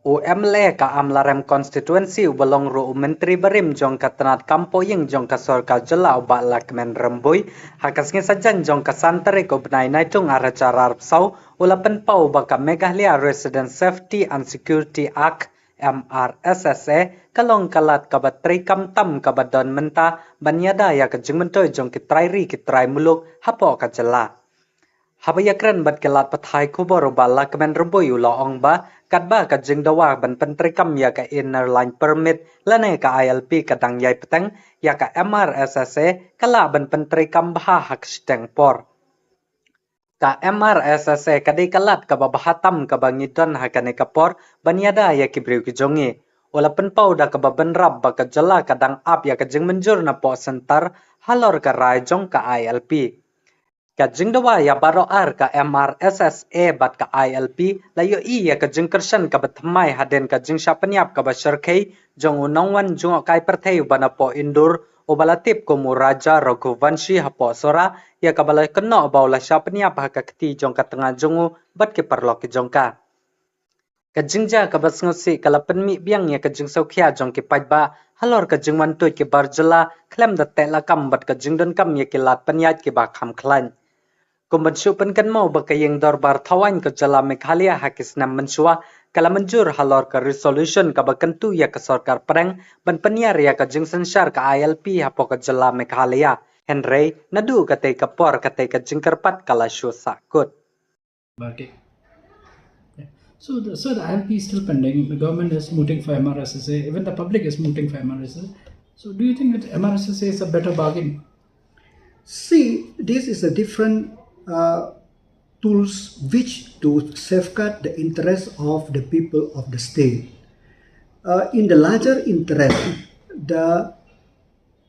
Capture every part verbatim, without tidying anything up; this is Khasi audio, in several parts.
U M L A ka Amlarem constituency uba long ruh u Myntri barim jong ka tnad kam pohying jong ka sorkar jylla u Bah Lahkmen Rymbui, ha ka sngi Saitjaiñ jong ka san tarik u bnai Naitung ar hajar arphew saw, u la pynpaw ba ka Meghalaya Resident Safety and Security Act, M R S S A, ka long ka lad kaba treikam tam kaba don mynta ban ïada ïa ka jingmyntoi jong ki trai ri ki trai muluk hapoh ka jylla. Haba ïakren bad ki lad pathai khubor u Bah Lahkmen Rymbui u la ong ba katba ka jingdawa ban pyntreikam ïa ka Inner Line Permit lane ka I L P ka dang ïai bteng, ïa ka M R S S A ka lah ban pyntreikam bha ha ka shiteng por. Ka M R S S A ka dei ka lad kaba bha tam kaba ngi don ha kane ka por ban ïada ïa ki briew ki jong ngi. U la pynpaw da kaba bynrap ba ka jylla ka dang ap ïa ka jingmynjur napoh center halor ka rai jong ka I L P. Ka jingdawa ïa baroh ar ka M R S S A bad ka I L P la ïohi ïa ka jingkyrshan kaba thymmai hadien ka jingshah pynïap kaba shyrkhei jong u nongwan jngohkai pyrthei uba napoh Indore uba la tip kum u Raja Raghuvanshi hapoh Sohra, ïa kaba la kynnoh ba u la shah pynïap ha ka kti jong ka tnga jong u bad ki paralok ki jong ka. Ka jingjia kaba sngewsih ka la pynmih biang ïa ka jingsngewkhia jong ki paidbah halor ka jingwan tuid ki bar jylla khlem da teh lakam bad ka jingdonkam ïa ki lad pynïaid kiba kham khlaiñ. Kum ban shu pynkynmaw ba ka ïing dorbar thawaiñ ka jylla Meghalaya ha ki snem mynshuwa ka la mynjur halor ka resolution kaba kyntu ïa ka sorkar pdeng ban pynïar ïa ka jingsynshar ka I L P hapoh ka jylla Meghalaya. Hynrei naduh katei ka por katei ka jingkyrpad ka la shu sahkut. Bartik. Yeah. So the, so the I L P is still pending. The government is mooting for M R S S A. Even the public is mooting for M R S S A. So do you think that M R S S A is a better bargain? See, this is a different uh, tools which to safeguard the interests of the people of the state. Uh, in the larger interest, the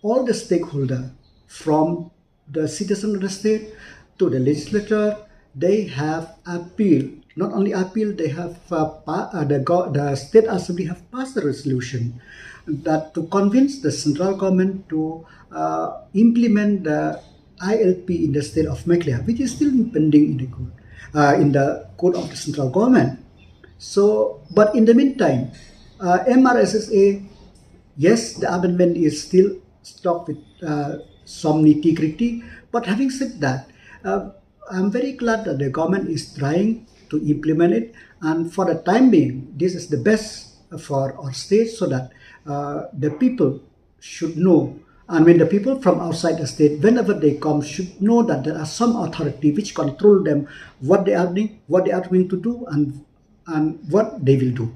all the stakeholder from the citizen of the state to the legislature, they have appeal. Not only appeal, they have uh, pa- uh, the, go- the state assembly have passed a resolution that to convince the central government to uh, implement the I L P in the state of Meghalaya, which is still pending in the court, uh, in the court of the central government. So, but in the meantime, uh, M R S S A, yes, the amendment is still stuck with uh, some nitty gritty. But having said that, uh, I'm very glad that the government is trying to implement it. And for the time being, this is the best for our state so that uh, the people should know. I mean, the people from outside the state, whenever they come, should know that there are some authority which control them, what they are doing, what they are going to do, and and what they will do.